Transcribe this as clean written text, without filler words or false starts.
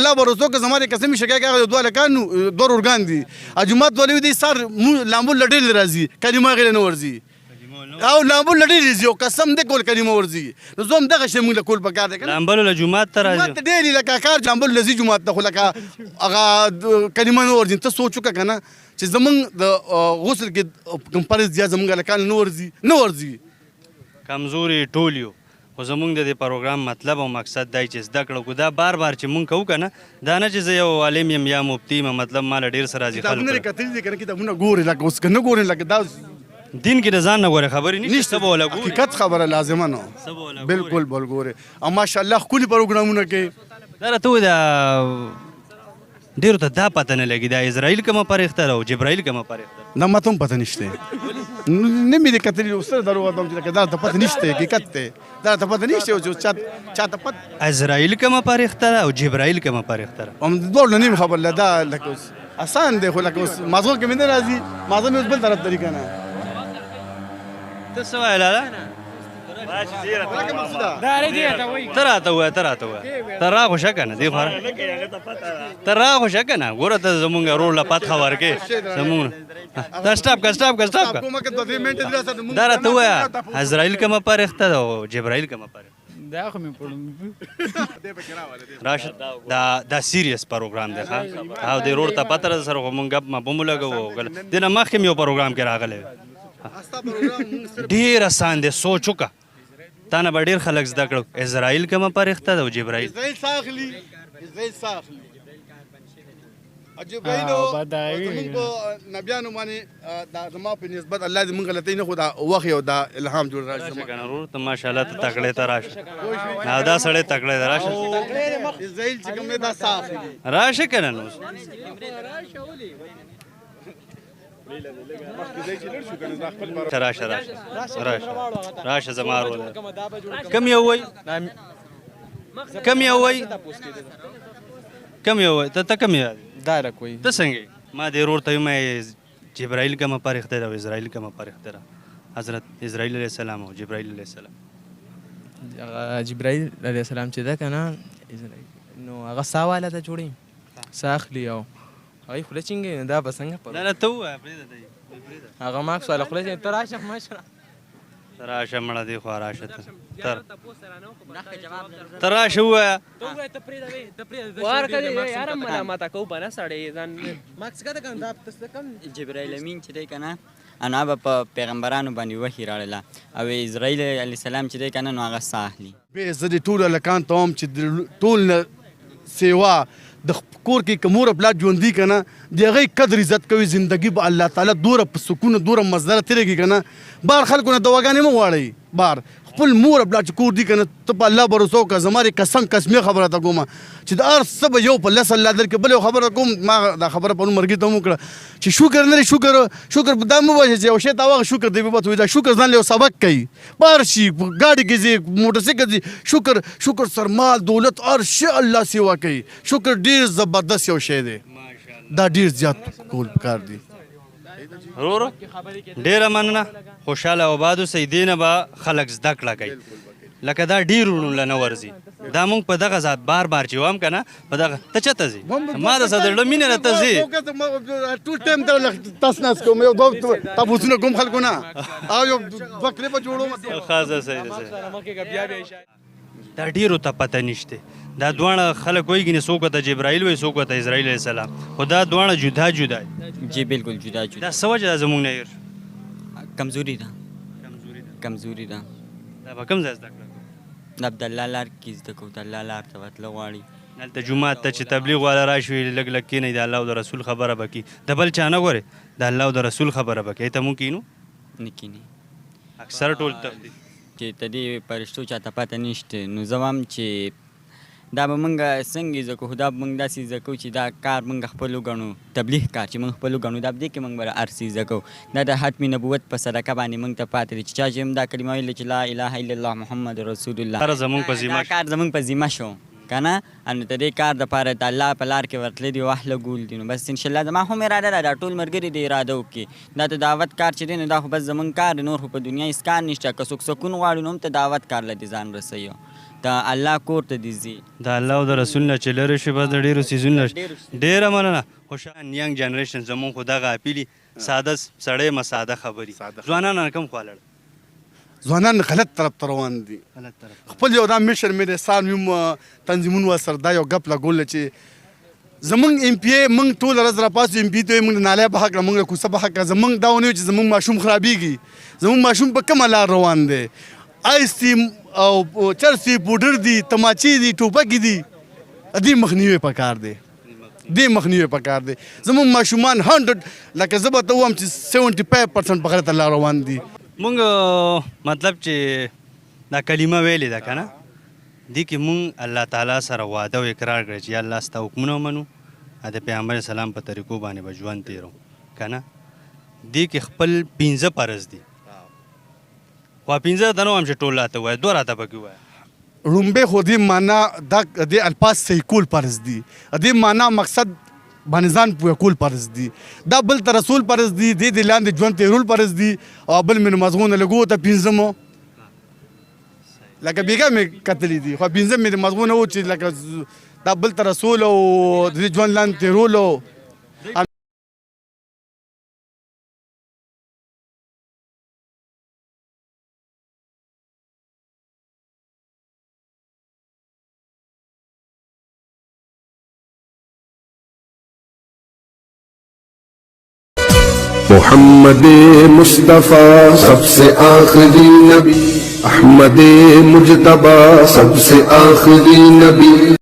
الله باور وکړه، زما د قسم شګه کې هغه دوه لکان دوه ورګان دي. جمعات ولې دي سر لامبو لډې راځي، کلمه غیر نه ورځي او لامبو لډې راځي، او قسم دې کول کلمه ورځي. نو زه هم دغه شی موږ له کول پکار دی کنه. لامبلو له جومات ته راځي، جومات ته ډېر لکه کار لامبلو لذي جومات ته، خو لکه هغه کلمه نه ورځي. ته سوچ وکړه کنه چې زمونږ د غسل کې کوم فرض دی، زمونږ هلکان نه ورځي، نه ورځي. کمزوري ټول یو، خو زمونږ د دې پروګرام مطلب او مقصد دی چې زده کړه وکړو. دا بار بار چې مونږ کوو که نه، دا نه چې زه یو عالم یم یا مفتي یم، مطلب ما له ډېر څه راځي. کتابونه خلکو یې کتلي دي که نه؟ کتابونه ګورې لکه اوس که نه ګورې لکه دا دین کې د ځان نه ګورې خبرې نشته، څه به وله ګورې؟ حقیقت خبره لازمه نه، څه به وله ګورې؟ بالکل بل ګورې، او ماشاءالله ښکلي پروګرامونه کوي. دا راته ووایه، دا ډېرو ته دا پته نه لګي، دا اسرائیل کومه فرښته ده او جبرائیل کومه فرښته ده؟ نه، ما ته هم پته نشته، نه مې دې کتلي. اوس سره دروغ وایم چې لکه دا ته پته نشته، حقیقت دی، دا ته پته نشته چې چا ته پته. اسرائیل کومه فرښته ده او جبرائیل کومه فرښته ده؟ هم دواړو نه نیم خبر له. دا لکه اوس اسان دی، خو لکه اوس مازغو کې مې نه راځي، مازغه مې اوس بل طرف ته دي که نه. ته څه وایې لالا؟ ته راته ووایه، ته راته ووایه، ته را خوشه که نه دې خوا ته را خوشه که نه. ګوره ته زمونږ ورور له پتخه ورکې زمونږ. دا سټاپ که، سټاپ که، سټاپ که. دا راته ووایه، عزرائیل کومه فرښته ده او جبرائیل کومه فرښته؟ دا خو مې پړم. راشه، دا سیریس پروګرام دی. ښه، او د ورور ته پته ده، سره خو مونږ ګپ ما بم ولګوو. دې نه مخکې مې یو پروګرام کې راغلی. ډېر اسان دی، سوچ وکړه، تا نه به ډېر خلک زده کړو. اسرائیل کومه فرښته ده او جبرائیل؟ اسرائیل ساه اخلي، اسرائیل ساه اخلي. جبرائیل زمونږ په نبیانو باندې دا زما په نسبت الله دې مونږ غلطۍ نه، خو دا وحي او دا الهام جوړ راشي. راشه کنه ورور، ته ماشاءالله ته تکړه ته راشه. دا سړی تکړه دی، راشه. اسرائیل چې کوم دی دا ساه اخلي. راشه کنه نو. راشه راشه راشه راشه، زما ورور کم یو وای، کم یو وای، کم یو وای، ته کم یو؟ دا رکوي. ته څنګه؟ ما دې ورور ته ویم جبرائیل کومه فرښته ده او اسرائیل کومه فرښته ده؟ حضرت اسرائیل علیه السلام او جبرائیل علیه السلام. هغه جبرائیل علیه السلام چې ده که نه، نو هغه ساه واله ده، جوړې ساه اخلي او هغې خوله چینګوي، نو دا به څنګه نه نه، ته ووایه، پرېږده دی. هغه ماکس واله خوله چینګوي. ته راشه مشره. ته راشه مړه، دې خوا راشه، ته ته راشه ووایه. ورکه دې یاره، ملامته کو به نه سړی ځان. ماکس کده کنه دا تاسو کم. جبرائیل امین چې دی کنه، انا به په پیغمبرانو باندې وحي راړله، او اسرائیل علیه السلام چې دی کنه، نو هغه ساه اخلي. به زه د ټولو هلکان ته وایم چې د ټول نه سیوا د کور کې که مور او پلار ژوندي که نه، د هغې قدر عزت کوي، زندګي به الله تعالی دوره په سکون دوره مزداره تېرېږي که نه. بهر خلکو نه دواګانې مه غواړئ، بهر خپل مور او پلار چې کور دي که نه، ته په الله باور وکړه. زما د قسم قسمې خبره ته کومه چې د هر څه به یو په لس الله درکړي. بله یو خبره کوم، ما دا خبره پرون مرګي ته هم وکړه چې شکر نه لري، شکر شکر دا مه وایه چې یو شی ته وغه شکر دی، به دا شکر ځان له یو سبق کوي. بهر شي ګاډي کې ځي، موټرسایکل ځي، شکر شکر سر مال دولت هر شی الله سیوا کوي. شکر ډیر زبردست یو شی دی، دا ډیر زیات کول پکار دی. ورور ډیره مننه، خوشاله او آباد اوسئ. دې نه به خلک زده کړه کوي، لکه دا ډېر وروڼو له نه ورځي. دا مونږ په دغه ذات بار بار چې وام که نه په دغه ته چېرته ځې؟ ما د سره د زړه مینه ده، ته ځې. ټول ټایم ته تاس ناس کوم، یو دوه تپوسونه کوم خلکو نه او یو دوه کلیپه جوړوم. ښه ځه، صحیح ده، صحیح. دا ډېرو ته پته نشته. دا دواړه خلک وایي ګینې څوک ورته جبرائیل وایي، څوک ورته اسرائیل علیه السلام، خو دا دواړه جدا جدا دي. جی بالکل، جدا جدا. دا څه وجه ده زموږ نه هېر شو؟ کمزوري ده. کمزوري ده. کمزوري ده. دا به کوم ځای زده کړه؟ د عبدالله لار کې زده کوو، د الله لار ته ورتله غواړي. هلته جومات ته چې تبلیغ والا راشي، لږ لږ کښېنئ، د الله او د رسول خبره به کړي، د بل چا نه ګورې، د الله او د رسول خبره به کوي. ته مونږ کښېنو؟ نه کښېني. اکثر ټول تښتي. چې ته دې فرشتو چاته پته نشته، نو زه وایم چې دا به مونږ څنګه زده کوو؟ دا به مونږ داسې زده کوو چې دا کار مونږ خپل وګڼو، تبلیغ کار چې مونږ خپل وګڼو، دا په دې کې مونږ به هر څه زده کوو. دا د ختم نبوت په صدقه باندې مونږ ته پاتې دی چې چا چې هم دا کلمه ویله چې لا اله الا الله محمد رسول الله، کار زمونږ په ذمه دا کار زمونږ په ذمه شو که نه. نو د دې کار دپاره د الله په لار کې ورتللي دي، واه لګول دي. نو بس انشاءالله زما هم اراده ده، دا ټول ملګري دې اراده وکړي. دا د دعوت کار چې دی نو دا خو بس زمونږ کار دی، نور خو په دنیا هېڅ کار نشته. که څوک سکون غواړي نو هم ته دعوت کار له دې ځان رسوي. ته الله کور ته دې ځي. د الله او د رسول نه چې لرې شي بس د ډېرو څیزونو نه ډېره مننه. خوشحال ینګ جنریشن زمونږ خو دغه اپیلي ساده سړی مه ساده خبرې. ځوانان کوم خوا لړ؟ ځوانان غلط طرف ته روان دي. غلط طرف. خپل یو دا مشر مې د سار میم تنظیمونو سره دا یو ګپ لګول چې زمونږ ایم پی ای مونږ ټول ورځ راپاڅو ایم پی ته مونږ نالۍ بهه کړه، مونږ کوڅه بهه کړه، زمونږ دا ونه چې زمونږ ماشوم خرابېږي، زمونږ ماشوم په کومه لار روان دی، آیس دي او چرس دي، پوډر دي، تماچې دي، ټوپکې دي، دې مخنیوی پکار دی، دې مخنیوی پکار دی. زمونږ ماشومان 100 لکه زه به ته ووایم چې 75% په غلطه لار روان دي. مونږ مطلب چې دا کلمه ویلې ده که نه، دې کې مونږ الله تعالی سره وعده او اقرار کړی چې یا الله ستا حکمونه ومنو، د پیغمبر سلام په طریقو باندې به ژوند تېرو که نه. دې کې خپل 5 فرض دي، خو 5 ته نه وایم چې ټول راته ووایه، 2 راته پکې ووایه. ړومبی خو دې معنا دا دې الفاظ صحیح کول فرض دي، دې معنا مقصد باندې ځان پوه کول فرض دي، دا بل ته رسول فرض دي، دې دې لاندې ژوند تېرول فرض دي، او بل مې نو مزغونه لګو ته 5 لکه بېګا مې کتلي دي، خو 5 مې د مزغونه و چې لکه دا بل ته رسول او د دې ژوند لاندې تېرول او محمد مصطفیٰ سب سے آخری نبی، احمد مجتبیٰ سب سے آخری نبی۔